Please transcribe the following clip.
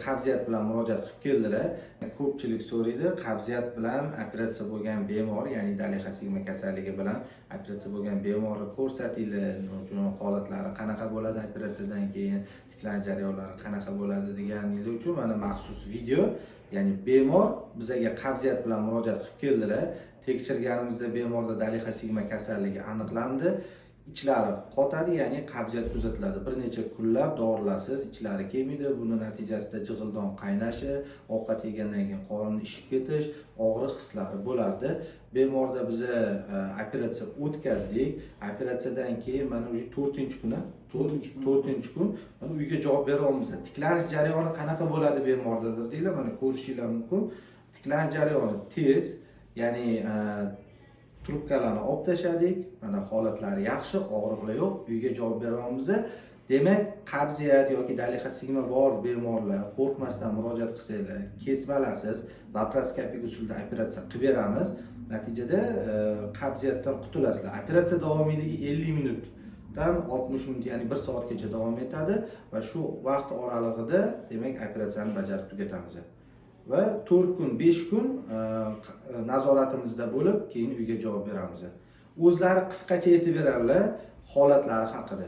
Qabziyat bilan murojaat qilib keldilar. Ko'pchilik so'raydi, qabziyat bilan operatsiya bo'lgan bemor, ya'ni dolixa sigma kasalligi bilan operatsiya bo'lgan bemorni ko'rsatinglar, nima uchun, holatlari qanaqa bo'ladi, operatsiyadan keyin tiklanish jarayonlari qanaqa bo'ladi deganinglar uchun mana maxsus video. Ya'ni bemor bizaga qabziyat bilan murojaat qilib keldilar. Tekshirganimizda bemorda dolixa sigma kasalligi aniqlandi. Ichlari qotadi, ya'ni qabziyat kuzatiladi. Bir necha kunlab dorilarsiz ichlari kelmaydi. Buni natijasida jig'ildon qaynashi, ovqat yegandan keyin qorin ishib ketish, og'riq hislari bo'lardi. Bemorda biza operatsiya o'tkazdik. Operatsiyadan keyin mana уже 4-kuni, 4-kun. 4-kun mana uyga javob beryapmiz. Tiklanish jarayoni qanaqa bo'ladi bemorda dedinglar, mana ko'rishinglar mumkin. Tiklanish jarayoni tez, ya'ni trubkalarni olib tashladik, mana holatlari yaxshi, og'riqlar yo'q, uyga javob beryapmiz. Demak, qabziyat yoki dolixa sigma bor bemorlar qo'rqmasdan murojaat qilsanglar, kesmalarsiz laparoskopik usulda operatsiya qilib beramiz. Natijada qabziyatdan qutulasizlar. Operatsiya davomiyligi 50 minutdan 60 minut, ya'ni 1 soatgacha davom etadi va shu vaqt oralig'ida, demak, operatsiyani bajarib tugatamiz va 4 kun, 5 kun nazoratimizda bo'lib, keyin uyga javob beramiz. O'zlari qisqacha aytib beradilar holatlari haqida.